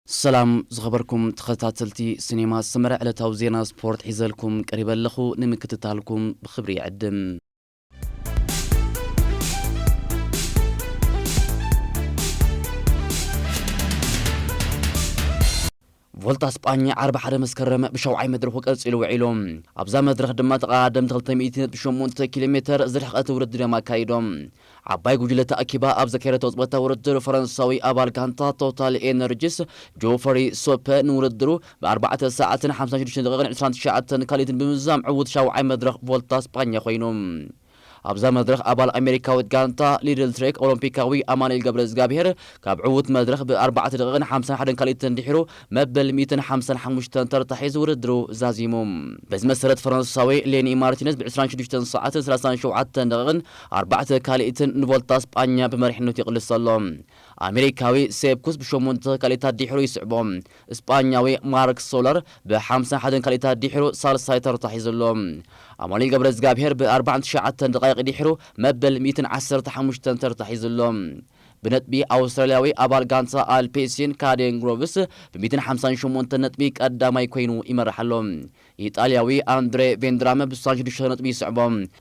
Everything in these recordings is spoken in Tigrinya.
ሰላም ዝኸበርኩም ተኸታተልቲ ሲኔማ ሰመረ፣ ዕለታዊ ዜና ስፖርት ሒዘልኩም ቀሪበ ኣለኹ። ንምክትታልኩም ብኽብሪ ይዕድም። ቮልታ ስጳኛ ዓርቢ ሓደ መስከረም ብሸውዓይ መድረኹ ቀጺሉ ውዒሉ። ኣብዛ መድረኽ ድማ ተቐዳደምቲ ክልተ ሚእቲ ነጥቢ ሸሞንተ ኪሎ ሜተር ዝርሕቐት ውድድር እዮም ኣካይዶም። ዓባይ ጉጅለ ተኣኪባ ኣብ ዘካየደቶ ጽወታ ውድድር፣ ፈረንሳዊ ኣባል ጋንታ ቶታል ኤነርጂስ ጆፈሪ ሶፐ ንውድድሩ ብ ኣርባዕተ ሰዓትን ሓምሳን ሽዱሽተ ደቂቕን ዕስራን ትሽዓተን ካልኢትን ብምዝዛም ዕዉት ሻውዓይ መድረኽ ቮልታ ስጳኛ ኮይኑ። ኣብዛ መድረኽ ኣባል ኣሜሪካዊት ጋንታ ሊድል ትሬክ ኦሎምፒካዊ ኣማኑኤል ገብረ እግዚኣብሔር ካብ ዕዉት መድረኽ ብ ኣርባዕተ ደቂቕን ሓምሳን ሓደን ካልኢትን ድሒሩ መበል ሚእትን ሓምሳን ሓሙሽተን ተርታ ሒዙ ውድድሩ ዛዚሙ። በዚ መሰረት ፈረንሳዊ ሌኒ ማርቲነዝ ብ ዕስራን ሽዱሽተን ሰዓትን ሰላሳን ሸውዓተን ደቂቕን ኣርባዕተ ካልኢትን ንቮልታ ስጳኛ ብመሪሕነቱ ይቕልስ ኣሎ። ኣሜሪካዊ ሴፕኩስ ብሸሞንተ ካልኢታት ድሒሩ ይስዕቦ። ስጳኛዊ ማርክ ሶለር ብ ሓምሳን ሓደን ካልኢታት ድሒሩ ሳልሳይ ተርታ ሒዙ ኣሎ። ኣማኑኤል ገብረ እግዚኣብሔር ብ ኣርባዓን ትሽዓተን ደቃይቕ ድሒሩ መበል ሚእትን ዓሰርተ ሓሙሽተን ተርታ ሒዙ ኣሎ። ብነጥቢ ኣውስትራልያዊ ኣባል ጋንታ ኣልፔሲን ካዴን ግሮቭስ ብ ሚእትን ሓምሳን ሸሞንተን ነጥቢ ቀዳማይ ኮይኑ ይመርሕ ኣሎ። ኢጣልያዊ ኣንድሬ ቬንድራመ ብ ስሳን ሽዱሽተ ነጥቢ ይስዕቦ።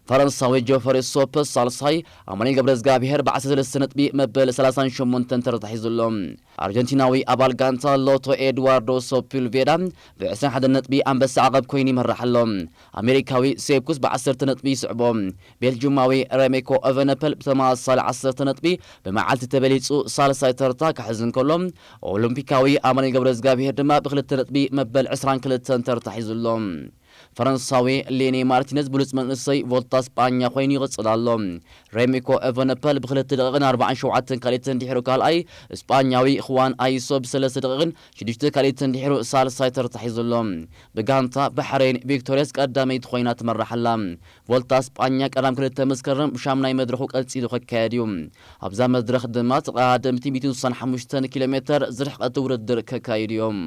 ፈረንሳዊ ጆፈሪ ሶፕ ሳልሳይ፣ ኣማኑኤል ገብረ እግዚኣብሔር ብ ዓሰርተ ሰለስተ ነጥቢ መበል ሰላሳን ሸሞንተን ተርታ ሒዙ ኣሎ። ኣርጀንቲናዊ ኣባል ጋንታ ሎቶ ኤድዋርዶ ሶፒልቬዳ ብ ዕስራን ሓደን ነጥቢ ኣንበሳ ዓቐብ ኮይኑ ይመርሕ ኣሎ። ኣሜሪካዊ ሴፕኩስ ብ ዓሰርተ ነጥቢ ይስዕቦ። ቤልጂማዊ ሬሜኮ ኤቨነፐል ብተመሳሳሊ ዓሰርተ ነጥቢ ብመዓልቲ ተበሊጹ ሳልሳይ ተርታ ክሕዝ እንከሎ፣ ኦሎምፒካዊ ኣማኑኤል ገብረ እግዚኣብሔር ድማ ብክልተ ነጥቢ መበል ዕስራን ክልተን ተርታ ሒዙ ኣሎ። ፈረንሳዊ ሌኒ ማርቲነዝ ብሉጽ መንእሰይ ቮልታ ስጳኛ ኮይኑ ይቕጽል ኣሎ። ሬሚኮ ኤቨነፐል ብክልተ ደቂቕን ኣርባዓን ሸውዓተን ካልኢትን ድሒሩ ካልኣይ፣ ስጳኛዊ ኹዋን ኣይሶ ብሰለስተ ደቂቕን ሽዱሽተ ካልኢትን ድሒሩ ሳልሳይ ተርታ ሒዙ ኣሎ። ብጋንታ ባሕሬን ቪክቶርያስ ቀዳመይቲ ኮይና ትመርሕ ኣላ። ቮልታ ስጳኛ ቀዳም ክልተ መስከረም ብሻምናይ መድረኹ ቀጺሉ ክካየድ እዩ። ኣብዛ መድረኽ ድማ ተቐዳደምቲ ሚእትን ስሳን ሓሙሽተን ኪሎ ሜተር ዝርሕቐት ውድድር ከካይዱ እዮም።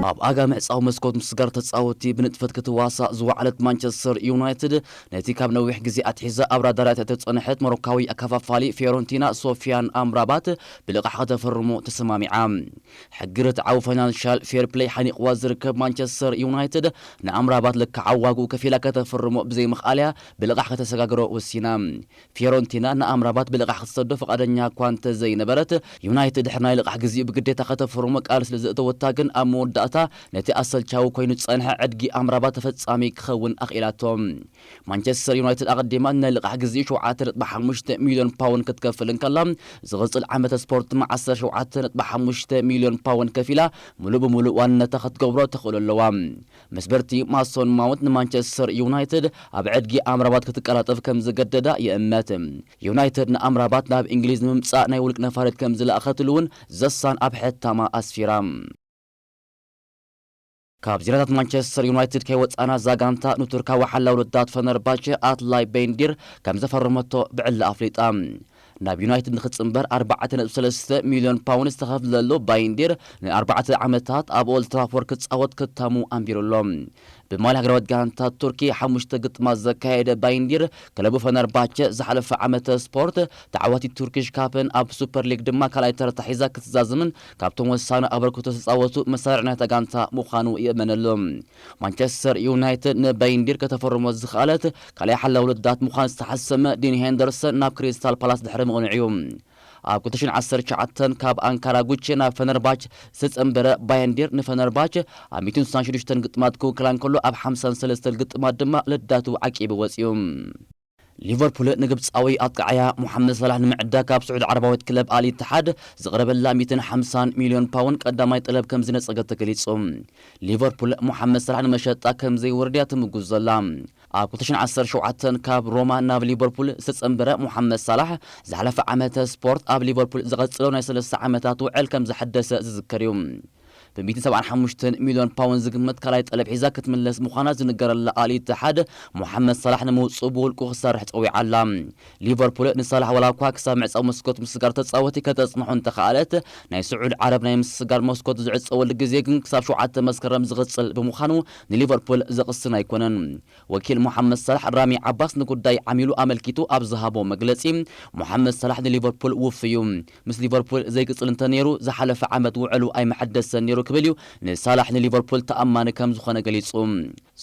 ኣብ ኣጋ ምዕጻው መስኮት ምስጋር ተጻወትቲ ብንጥፈት ክትዋሳእ ዝወዓለት ማንቸስተር ዩናይትድ፣ ነቲ ካብ ነዊሕ ግዜ ኣትሒዛ ኣብ ራዳራት እተጸንሐት ሞሮካዊ ኣከፋፋሊ ፊዮረንቲና ሶፊያን ኣምራባት ብልቓሕ ከተፈርሞ ተሰማሚዓ። ሕጊ ርትዓዊ ፋይናንሻል ፌር ፕሌይ ሓኒቕዋ ዝርከብ ማንቸስተር ዩናይትድ ንኣምራባት ልክዓዊ ዋግኡ ከፊላ ከተፈርሞ ብዘይምኽኣልያ ብልቓሕ ከተሰጋግሮ ወሲና። ፊዮረንቲና ንኣምራባት ብልቓሕ ክትሰዶ ፍቓደኛ እኳ እንተዘይነበረት፣ ዩናይትድ ድሕሪ ናይ ልቓሕ ግዜኡ ብግዴታ ከተፈርሞ ቃል ስለ ዘእተወታ ግን ኣብ መወዳእታ ነቲ ኣሰልቻዊ ኮይኑ ዝጸንሐ ዕድጊ ኣምራባት ተፈጻሚ ክኸውን ኣኽኢላቶ። ማንቸስተር ዩናይትድ ኣቐዲማ ናይ ልቓሕ ግዜኡ ሸውዓተ ነጥቢ ሓሙሽተ ሚልዮን ፓውንድ ክትከፍል እንከላ፣ ዝቕጽል ዓመተ ስፖርት ድማ ዓሰርተ ሸውዓተ ነጥቢ ሓሙሽተ ሚልዮን ፓውንድ ከፊላ ምሉእ ብምሉእ ዋንነታ ክትገብሮ ተኽእሎ ኣለዋ። መስበርቲ ማሶን ማውንት ንማንቸስተር ዩናይትድ ኣብ ዕድጊ ኣምራባት ክትቀላጠፍ ከም ዝገደዳ ይእመት። ዩናይትድ ንኣምራባት ናብ እንግሊዝ ንምምጻእ ናይ ውልቂ ነፋሪት ከም ዝለኣኸትሉ እውን ዘሳን ኣብ ሕታማ ኣስፊራ። ካብ ዜናታት ማንቸስተር ዩናይትድ ከይወጻና፣ እዛ ጋንታ ንቱርካዊ ሓላው ልዳት ፈነርባቸ ኣትላይ ቤንዲር ከም ዘፈረመቶ ብዕሊ ኣፍሊጣ። ናብ ዩናይትድ ንኽጽንበር ኣርባዕተ ነጥቢ ሰለስተ ሚልዮን ፓውንድ ዝተኸፍለሉ ባይንዲር ንኣርባዕተ ዓመታት ኣብ ኦልድ ትራፎርድ ክጻወት ክታሙ ኣንቢሩ ኣሎ። ብማልያ ሃገራዊት ጋንታ ቱርኪ ሓሙሽተ ግጥማት ዘካየደ ባይንዲር፣ ክለቡ ፈነርባቸ ዝሓለፈ ዓመተ ስፖርት ተዓዋቲ ቱርኪሽ ካፕን ኣብ ሱፐር ሊግ ድማ ካልኣይ ተርታ ሒዛ ክትዛዝምን ካብቶም ወሳኒ ኣበርክቶ ዝተጻወቱ መሳርዕ ናይታ ጋንታ ምዃኑ ይእመነሉ። ማንቸስተር ዩናይትድ ንባይንዲር ከተፈርሞ ዝኸኣለት ካልኣይ ሓላው ልዳት ምዃን ዝተሓሰመ ዲን ሄንደርሰን ናብ ክሪስታል ፓላስ ድሕሪ ምቕንዑ እዩ። ኣብ ክልተ ሽሕን ዓሰርተ ትሽዓተን ካብ ኣንካራ ጉቼ ናብ ፈነርባች ዝተጸንበረ ባየንዲር ንፈነርባች ኣብ ሚእትን ስሳን ሽዱሽተን ግጥማት ክውክላ እንከሎ፣ ኣብ ሓምሳን ሰለስተን ግጥማት ድማ ልዳቱ ዓቂቡ ወጺኡ። ሊቨርፑል ንግብጻዊ ኣጥቃዓያ ሞሓመድ ሳላሕ ንምዕዳግ ካብ ስዑድ ዓረባዊት ክለብ ኣል ኢትሓድ ዝቕረበላ ሚእትን ሓምሳን ሚልዮን ፓውንድ ቀዳማይ ጠለብ ከም ዝነጸገ ተገሊጹ። ሊቨርፑል ሞሓመድ ሳላሕ ንመሸጣ ከም ዘይወርድያ ትምጉዝ ዘላ። ኣብ ክልተ ሽሕን ዓሰርተ ሸውዓተን ካብ ሮማ ናብ ሊቨርፑል ዝተጸንበረ ሞሓመድ ሳላሕ፣ ዝሓለፈ ዓመተ ስፖርት ኣብ ሊቨርፑል ዝቐጸሎ ናይ ሰለስተ ዓመታት ውዕል ከም ዘሐደሰ ዝዝከር እዩ። ብ ሚእትን ሰብዓን ሓሙሽተን ሚልዮን ፓውንድ ዝግመት ካልኣይ ጠለብ ሒዛ ክትምለስ ምዃና ዝንገረላ ኣል ኢትሓድ፣ ሞሓመድ ሳላሕ ንምውጽኡ ብውልቁ ክሰርሕ ጸዊዓ ኣላ። ሊቨርፑል ንሳላሕ ዋላ እኳ ክሳብ ምዕጻው መስኮት ምስጋር ተጻወቲ ከተጽንሖ እንተኸኣለት፣ ናይ ስዑድ ዓረብ ናይ ምስጋር መስኮት ዝዕጸወሉ ግዜ ግን ክሳብ ሸውዓተ መስከረም ዝቕጽል ብምዃኑ ንሊቨርፑል ዘቕስን ኣይኮነን። ወኪል ሞሓመድ ሳላሕ ራሚ ዓባስ ንጉዳይ ዓሚሉ ኣመልኪቱ ኣብ ዝሃቦ መግለጺ፣ ሞሓመድ ሳላሕ ንሊቨርፑል ውፉይ እዩ። ምስ ሊቨርፑል ዘይቅጽል እንተነይሩ ዝሓለፈ ዓመት ውዕሉ ኣይምሐደሰን ነይሩ ክብል እዩ ንሳላሕ ንሊቨርፑል ተኣማኒ ከም ዝኾነ ገሊጹ።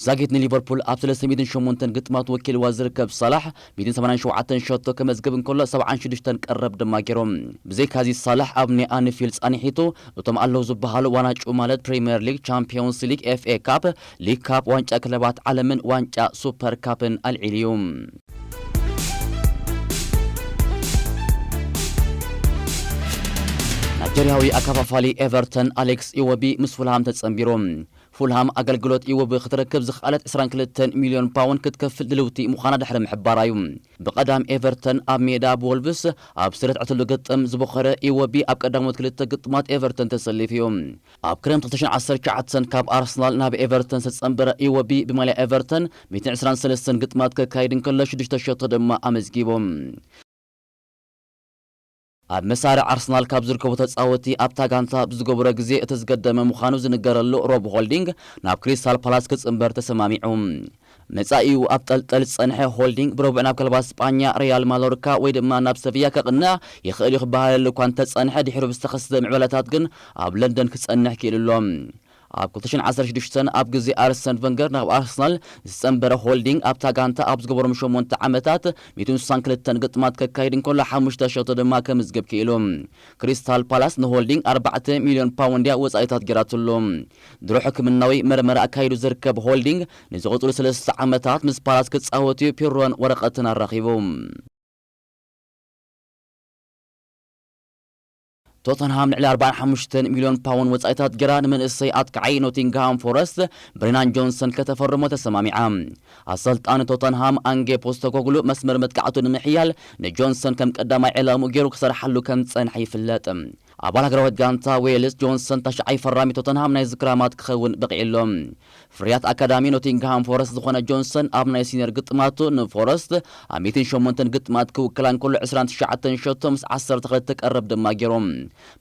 ዛጊት ንሊቨርፑል ኣብ ሰለስተ ሚእትን ሸሞንተን ግጥማት ወኪልዋ ዝርከብ ሳላሕ፣ ሚእትን ሰማንያን ሸውዓተን ሸቶ ከመዝግብ እንከሎ፣ ሰብዓን ሽዱሽተን ቀረብ ድማ ገይሮም። ብዘይካዚ ሳላሕ ኣብ ናይ ኣንፊልድ ጻንሒቱ፣ እቶም ኣለዉ ዝበሃሉ ዋንጫ ማለት ፕሪምየር ሊግ፣ ቻምፒዮንስ ሊግ፣ ኤፍ ኤ ካፕ፣ ሊግ ካፕ፣ ዋንጫ ክለባት ዓለምን ዋንጫ ሱፐር ካፕን ኣልዒሉ እዩ። ናይጀርያዊ ኣከፋፋሊ ኤቨርተን ኣሌክስ ኢወቢ ምስ ፉልሃም ተጸንቢሩ። ፉልሃም ኣገልግሎት ኢወቢ ክትረክብ ዝኸኣለት ዕስራን ክልተን ሚልዮን ፓውንድ ክትከፍል ድልውቲ ምዃና ድሕሪ ምሕባራ እዩ። ብቐዳም ኤቨርተን ኣብ ሜዳ ብወልቭስ ኣብ ዝተረትዐትሉ ግጥም ዝበኸረ ኢወቢ ኣብ ቀዳሞት ክልተ ግጥማት ኤቨርተን ተሰሊፉ እዩ። ኣብ ክረምቲ ክልተ ሽሕን ዓሰርተ ትሽዓተን ካብ ኣርሰናል ናብ ኤቨርተን ዝተጸንበረ ኢወቢ ብማልያ ኤቨርተን ሚእትን ዕስራን ሰለስተን ግጥማት ከካይድ እንከሎ ሽዱሽተ ሸቶ ድማ ኣመዝጊቡ። ኣብ መሳርዕ ኣርሰናል ካብ ዝርከቡ ተጻወቲ ኣብታ ጋንታ ብዝገበሮ ግዜ እቲ ዝገደመ ምዃኑ ዝንገረሉ ሮብ ሆልዲንግ ናብ ክሪስታል ፓላስ ክጽንበር ተሰማሚዑ። መጻኢኡ ኣብ ጠልጠል ዝጸንሐ ሆልዲንግ ብረቡዕ ናብ ክለባት ስጳኛ ሪያል ማዮርካ ወይ ድማ ናብ ሰቪያ ከቕንዕ ይኽእል እዩ ክበሃለሉ እኳ እንተጸንሐ፣ ድሒሩ ብዝተኸስተ ምዕባለታት ግን ኣብ ለንደን ክጸንሕ ክኢሉ ኣሎ። ኣብ ክልተ ሽሕን ዓሰርተ ሽዱሽተን ኣብ ግዜ ኣርሰን ቨንገር ናብ ኣርሰናል ዝጸንበረ ሆልዲንግ ኣብታ ጋንታ ኣብ ዝገበሮም ሸሞንተ ዓመታት ሚእትን ስሳን ክልተን ግጥማት ከካይድ እንከሎ ሓሙሽተ ሸቶ ድማ ከምዝግብ ክኢሉ። ክሪስታል ፓላስ ንሆልዲንግ ኣርባዕተ ሚልዮን ፓውንድ እያ ወጻኢታት ገይራትሉ። ድሮ ሕክምናዊ መርመራ ኣካይዱ ዝርከብ ሆልዲንግ ንዝቕጽሉ ሰለስተ ዓመታት ምስ ፓላስ ክጻወት እዩ ፒሮን ወረቐትን ኣራኺቡ። ቶተንሃም ልዕሊ ኣርባዓን ሓሙሽተን ሚልዮን ፓውንድ ወጻኢታት ገይራ ንመንእሰይ ኣጥቃዓይ ኖቲንግሃም ፎረስት ብሬናን ጆንሰን ከተፈርሞ ተሰማሚዓ። ኣሰልጣኒ ቶተንሃም ኣንጌ ፖስተኮግሉ መስመር መጥቃዕቱ ንምሕያል ንጆንሰን ከም ቀዳማይ ዕላምኡ ገይሩ ክሰርሓሉ ከም ዝጸንሐ ይፍለጥ። ኣባል ሃገራዊት ጋንታ ዌልስ ጆንሰን ታሽዓይ ፈራሚ ቶተንሃም ናይ ዝክራማት ክኸውን በቒዑ ኣሎ። ፍርያት ኣካዳሚ ኖቲንግሃም ፎረስት ዝኾነ ጆንሰን ኣብ ናይ ሲኒየር ግጥማቱ ንፎረስት ኣብ ሚእትን ሸሞንተን ግጥማት ክውክላ እንከሎ ዕስራን ትሽዓተን ሸቶ ምስ ዓሰርተ ክልተ ቀረብ ድማ ገይሮም።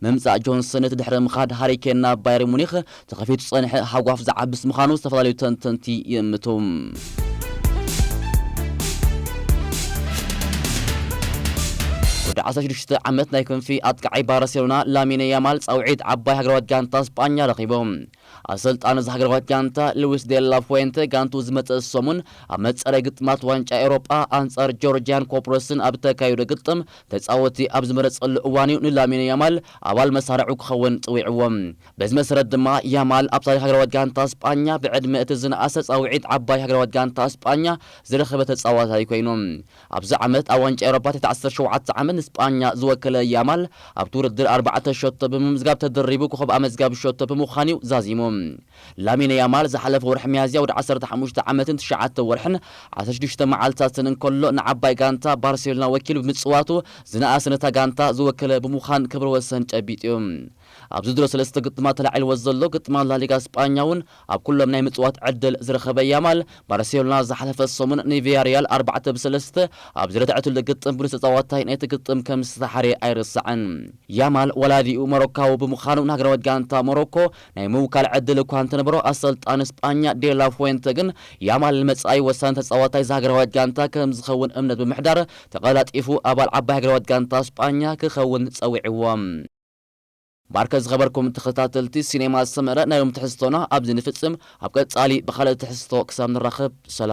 ምምጻእ ጆንሰን እቲ ድሕሪ ምኻድ ሃሪኬን ናብ ባየር ሙኒኽ ተኸፊቱ ዝጸንሐ ሃጓፍ ዝዓብስ ምዃኑ ዝተፈላለዩ ተንተንቲ ይእምቱ። ወዲ ዓሰርተ ሽዱሽተ ዓመት ናይ ክንፊ ኣጥቃዓይ ባርሴሎና ላሚነ ያማል ጻውዒት ዓባይ ሃገራዊት ጋንታ ስጳኛ ረኺቡ። ኣሰልጣኒ እዛ ሃገራዊት ጋንታ ሉዊስ ዴላ ፉዌንተ ጋንቱ ዝመጸ ሰሙን ኣብ መጻረይ ግጥማት ዋንጫ ኤውሮጳ ኣንጻር ጆርጂያን ኮፕሮስን ኣብ እተካየደ ግጥም ተጻወቲ ኣብ ዝመረጸሉ እዋን እዩ ንላሚነ ያማል ኣባል መሳርዑ ክኸውን ጽዊዕዎ። በዚ መሰረት ድማ ያማል ኣብ ታሪኽ ሃገራዊት ጋንታ ስጳኛ ብዕድመ እቲ ዝነኣሰ ጻውዒት ዓባይ ሃገራዊት ጋንታ ስጳኛ ዝረኸበ ተጻዋታይ ኮይኑ። ኣብዚ ዓመት ኣብ ዋንጫ ኤውሮፓ ትሕቲ ዓሰርተ ሸውዓተ ዓመት ንስጳኛ ዝወከለ ያማል ኣብቲ ውድድር ኣርባዕተ ሸቶ ብምምዝጋብ ተደሪቡ ኮኸብ ኣመዝጋቢ ሸቶ ብምዃን እዩ ዛዚሙ። ላሚነ ያማል ዝሓለፈ ወርሒ ሚያዝያ ወዲ ዓሰርተ ሓሙሽተ ዓመትን ትሽዓተ ወርሕን ዓሰርተ ሽዱሽተ መዓልታትን እንከሎ ንዓባይ ጋንታ ባርሴሎና ወኪሉ ብምጽዋቱ ዝነኣሰ ነታ ጋንታ ዝወከለ ብምዃን ክብረ ወሰን ጨቢጡ እዩ። ኣብዚ ድሮ ሰለስተ ግጥማት ተላዒልዎ ዘሎ ግጥማት ላሊጋ ስጳኛ እውን ኣብ ኩሎም ናይ ምጽዋት ዕድል ዝረኸበ ያማል፣ ባርሴሎና ዝሓለፈ ሰሙን ንቪያሪያል ኣርባዕተ ብሰለስተ ኣብ ዝረትዐትሉ ግጥም ብሉጽ ተጻዋታይ ናይቲ ግጥም ከም ዝተሓርየ ኣይርሳዕን። ያማል ወላዲኡ ሞሮካዊ ብምዃኑ ንሃገራዊት ጋንታ ሞሮኮ ናይ ምውካል ዕድል እኳ እንተነበሮ፣ ኣሰልጣኒ ስጳኛ ዴላ ፉዌንተ ግን ያማል ንመጻኢ ወሳኒ ተጻዋታይ እዛ ሃገራዊት ጋንታ ከም ዝኸውን እምነት ብምሕዳር ተቐላጢፉ ኣባል ዓባይ ሃገራዊት ጋንታ ስጳኛ ክኸውን ጸዊዕዎ። ማርከ ዝኸበርኩም ተኸታተልቲ ሲኔማ ሰመረ ናይ ሎም ትሕዝቶና ኣብዚ ንፍጽም። ኣብ ቀጻሊ ብኻልእ ትሕዝቶ ክሳብ ንራኸብ ሰላም።